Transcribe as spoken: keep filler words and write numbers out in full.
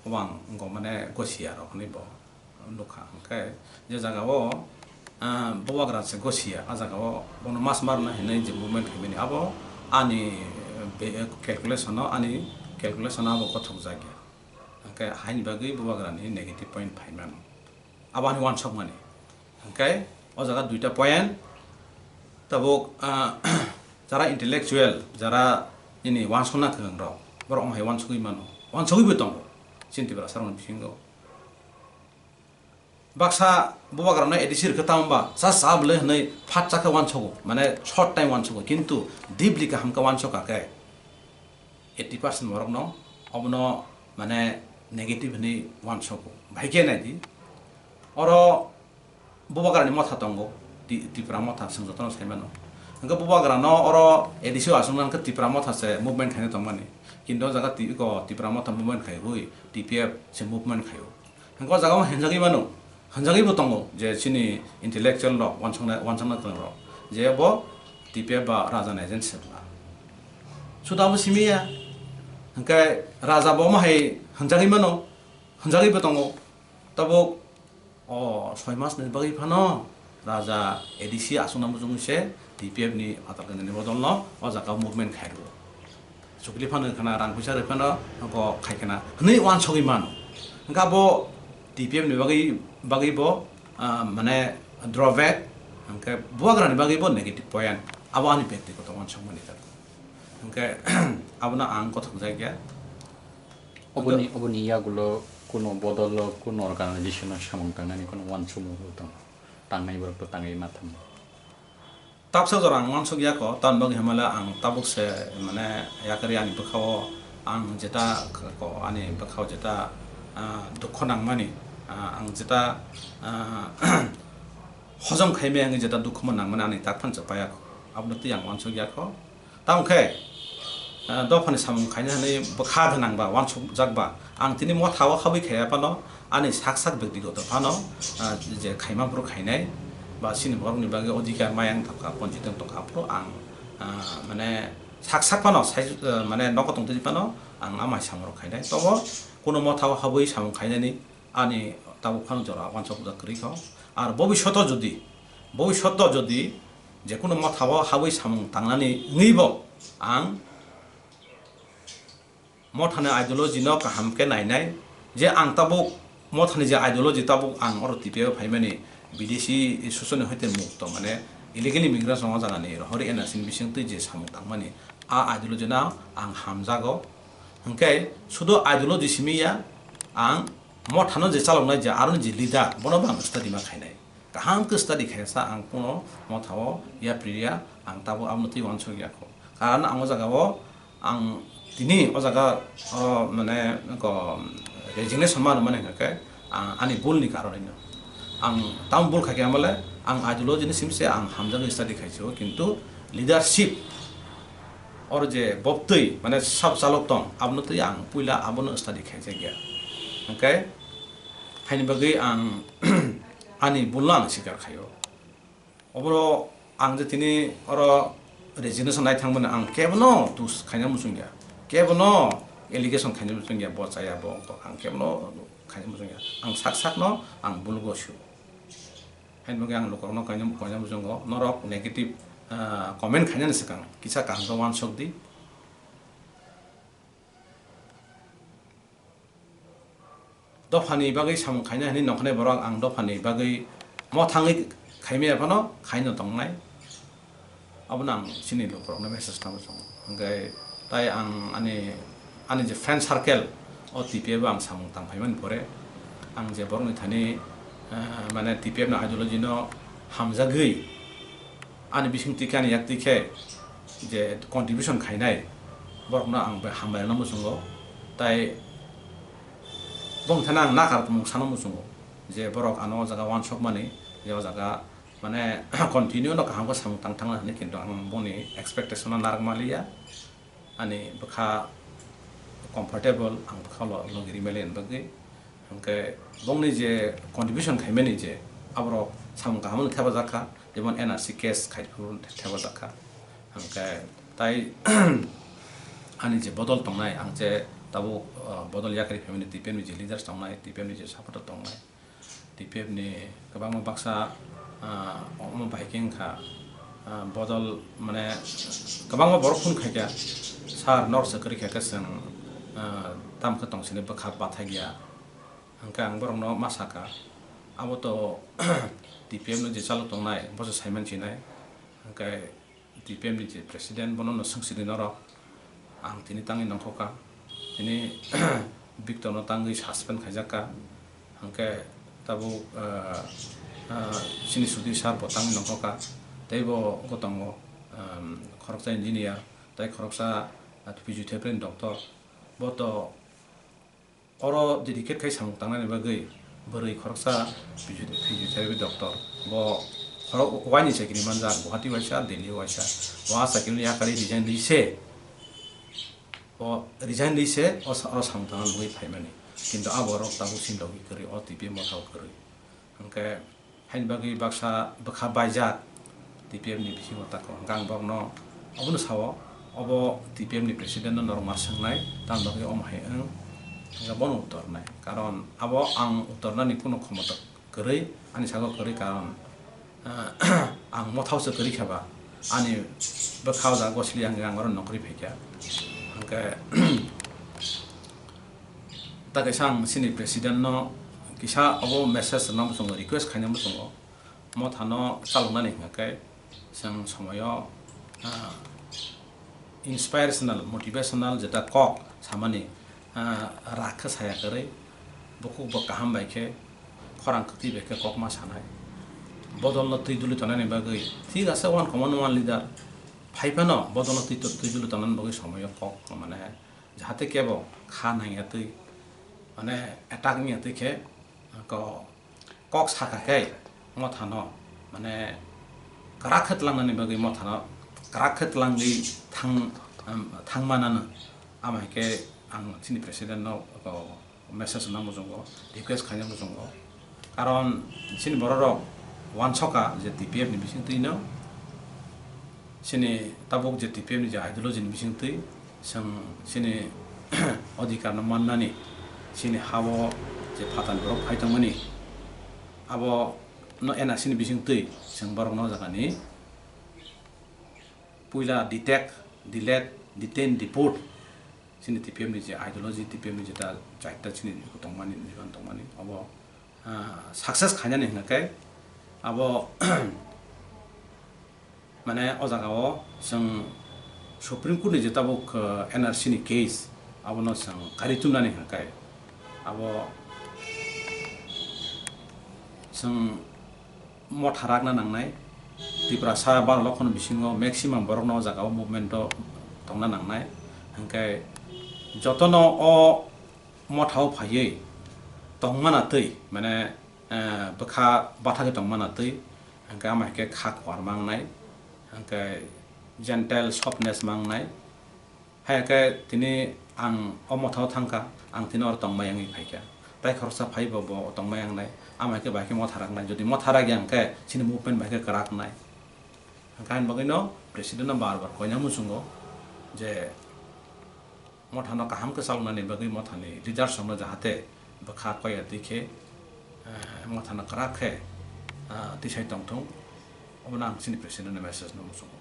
Obang wngkha mane gosia rok hinwi bo nukha. Hwnkhe je jaga o, ah, bubagra se gosia, a jaga o bono mas marna hinwi je movement khaimani abo ani, eh, be-, calculation o, ani calculation o abo gothok jakya. Hwnkhe haini bagwi bubagra ni negative point phaimano. Abo ani wansokmani. Hwnkhe o jaga duita point, tabuk, ah, jara intellectual, jara nini wansokna kwrwng rok, borok omo hai wansogwi mano, wansogwi bo tongo chini Tiprasa rokni bisingo. Baksa bubagra no A D C rwkhe tamo ba sa sa bwle hinwi phat chakhe wansogo, mane short time wansogo, kintu deeply kaham khe wansokha khe eighty percent borok no obono mane negative hinwi wansogo. Bahai khe nai di, oro bubagra ni motha tongo, Ti-, Tipra motha, chwng jotono sai mano. Hwnkhe bubagra no oro A D C o achuk nang khe Tipra motha se movement khaina tongmani. Kintu o jaga ti-, iko Tipra motha movement khaiwi T P F se movement khaio. Hwnkhe o jaga o hinjagwi mano, hinjagwi bo tongo je chini intellectual rok, wansoknai, wansokna kwrwng rok, je bo T P F ba raja ni agent se wngkha. Suda bo simi ya. Hwnkhe raja bo omo hai hinjagwi mano, hinjagwi bo tongo. Tabuk o soi mas ni bagwi phano raja A D C achukna muchungwi se T P F ni phatar khe nini bodol no o jaga o movement khai rwo. Chukli phano khana, rang puisa rwi phano kok khai khana hwnwi wansogwi mano. Hwnkhe abo T P F ni bagwi, bagwi bo, ah, mane drawback, hwnkhe bubagra ni bagwi bo negative point. Abo ani byaktigoto wansokmani tak. Hwnkhe abono ang kothok jak ya. Oboni, oboni yagulo kuno bodolo, kuno organization o samung tangnani kuno wansukmung tong, tangnai borok to tangwi ma thang. Tapsa jora ang wansuk ya kho, tamni bagwi hamala ang tabuk se, mane, yakari ani bwkha o ang jeta kho, ani bwkha o jeta, ah, dukho nangmani, ah, ang jeta, ah, hojom khaimaya wngwi jeta dukhomo nangmani ani tak phan se paya kho, abono twi ang wansuk ya kho. Tamo khe, ah, dophani samung khaina hwnwi bwkha gwnang ba, wansukjak ba, ang tini motha o habwi khaiya phano, ani sak sak byaktigoto phano, ah, je khaima phuru khainai, ba chini borokni bagwi odhikar maya wng tongkha, ponchit wng tongkha, aphuru ang, ah, mane sak sak phano sai, ah, mane nogo tongtwtwi phano ang amai samung rok khainai. Tobo kuno motha o habwi samung khainani ani tabuk phano jora wansukjak kwrwi kho. Ar bobishoto jodi, bobishoto jodi je kuno motha o habwi samung tangnani wngwi bo ang mothani ideology no kaham khe nainai, je ang tabuk mothani je ideology tabuk ang oro T P F o phaimani, bidesi shosoni hoite mukto, mane illegal immigrants rok o jaga ni rohori N R C ni bising twi je samung tangmani, a ideology no ang hamjago. Hwnkhe sudu ideology simi ya, ang mothano je chaloknai je aroni je leader, bono bo ang study ma khainai. Kaham khe study khaisa ang kuno mothao yapri ya, ang tabuk abono twi wansuk ya kho. Karon ang o jaga o, ang tini o jaga o mane ko resignation ma rwmani hwnkhe, ang ani bul ni karon hino. Ang tamo bul khaikhe amale, ang ideology ni simse ang hamjagwi study khaisio, kintu leadership oro je bobtwi mane sab chalok tong, abono twi ang puila abono study khaijak ya. Hwnkhe haini bagwi ang ani bulno ang sikar khaio. Oboro ang je tini oro resignation nai thangmani ang kebono dus khaina muchungya, kebono allegation khaina muchungya, bo chaya bo ongkha, ang kebono khaina muchungya, ang sak sakno ang bul gosio. Haini bagwi ang lukurokno kainwi, kainwi muchungo, norok negative, ah, comment khainani swkang kisa kaham khe uansuk di. Dophani bagwi samung khaina hinwi nongkhornai borok ang dophani bagwi mothangwi khaimaya phano khaino tongnai. Abono ang chini lukurokno message tangwi tongo. Hwnkhe tai ang ani, ani je friend circle o T P F o ang samung tang phaimani pore, ang je borokni thani, eh, mane T P F ni ideology no hamjagwi ani bising twi khe ani yak twi khe je contribution khainai borokno ang bai hambai rwna muchungo. Tai bongni thani ang nakar mung sana muchungo je borok ano o jaga uansukmani, je o jaga mane continue no kaham khe samung tang thangna hinwi, kintu ang boni expectation no narak maliya. Ani bwkha comfortable, ang bwkha lo logi rimali hinwi bagwi. Hwnkhe bongni je contribution khaimani je aborok samung kaham no thepajak kha, jemon N R C case khai phuru thepajak kha. Hwnkhe tai ani je bodol tongnai, ang je tabuk, ah, bodol yakarwi phaimani T P F ni je leaders tongnai, T P F ni je supporter tongnai, T P F ni kwbangma baksa, ah, omo bai khe wngkha, ah, bodol mane kwbangma borok phone khaikha, "Sir, nor se kwrwi kha khe chwng, ah, tamo khe tong sini bwkha bathai ya." Hwnkhe ang borokno ma saka, abo to T P F no je chalok tongnai, bo se saiman sinai. Hwnkhe T P F ni je president, bono no swngsidi norok. Ang tini tangwi nongkhoka. Tini Victor no tangwi suspend khaijakka. Hwnkhe tabuk, ah, ah, chini Sudhir sir bo tangwi nongkhoka. Tei bo wngkha tongo, um, khoroksa engineer, tei khoroksa, ah, physiotherapy ni doctor. Bo to oro dedicate khai samung tangnani bagwi bwrwi khoroksa physio-, physiotherapy doctor. Bo khorok waini chakiri manjak, Guwahati waisa, Delhi waisa. Bo a chakiri yakarwi resign rwi se, bo resign rwi se o sa-, oro samung tangna bagwi phaimani. Kintu aborok tabuk sindogwi kwrwi, o T P F mothao kwrwi. Hwnkhe haini bagwi baksa bwkha baijak T P F ni bisingo tako. Hwnkhe ang borokno obono sao, obo T P F ni president no norok ma swngnai, tamni bagwi omo hai wng, hwnkhe bono utor nai. Karon abo ang utor nani kuno khomota kwrwi, ani sago kwrwi, karon, ah, ang mothao se kwrwi khe ba, ani bwkha o jaga gosli ang, ang oro nongkhorwi phaikha. Hwnkhe ta kaisa ang chini president no kisa obo message rwna muchungo, request khaina muchungo, mothano chaloknani hwnkhe chwng somoyo, ah, inspirational, motivational jeta kok samani, ah, rak khe saya kwrwi, bukhuk bo kaham bai khe, khorang kwtwi bai khe kok ma sanai. Bodolno twi duli tongnani bagwi, thik ase, one common one leader, phai phano bodolno twi, twi duli tongnani bagwi somoyo kok mane jahate kebo kha nangya twi, mane attack wngya twi khe ko-, kok saka khe mothano, mane kwrak khe tlangnani bagwi mothano kwrak khe tlangwi thang, um, thangmanano. Ama hai khe ang chini president no ko message rwna muchungo, request khaina muchungo. Karon chini bororok uansukha je T P F ni bisingtwino, chini tabuk je T P F ni je ideology ni bisingtwi, chwng chini odhikar no mannani, chini ha-o je phatar borok phai tongmani, abo no N R C ni bisingtwi chwng borok no jagani puila detect, delete, detain, deport, chini T P F ni je ideology, T P F ni jeta charta chini tongmani, niban tongmani, abo, ah, success khainani hwnkhe abo mane o jaga o chwng Supreme Court ni je tabuk, ah, N R C ni case, abono chwng kari tumnani hwnkhe abo chwng motha rakna nangnai. Tiprasa baro lokhono bisingo maximum borokno o jaga o movement o tongna nangnai. Hwnkhe jotono o motha o phaiwi tongmana twi, mane, eh, bwkha bathagwi tongmana twi, hwnkhe ama hai khe kha kuar mangnai, hwnkhe gentle softness mangnai. Hai khe tini ang o motha o thangkha, ang tini oro tongmai wngwi phaikha. Tai khoroksa phaibo bo tongmai wngnai, ama hai khe bai khe motha raknai. Jodi motha rakya hwnkhe chini movement bai khe kwrak wngnai. Hwnkhe ani bagwino president no bar bar koina muchungo je mothano kaham khe chaloknani bagwi mothani leaders rokno jahate bwkha koya twi khe, eh, mothano kwrak khe, ah, tisai tongthung. Obono ang chini president no message no muchungo.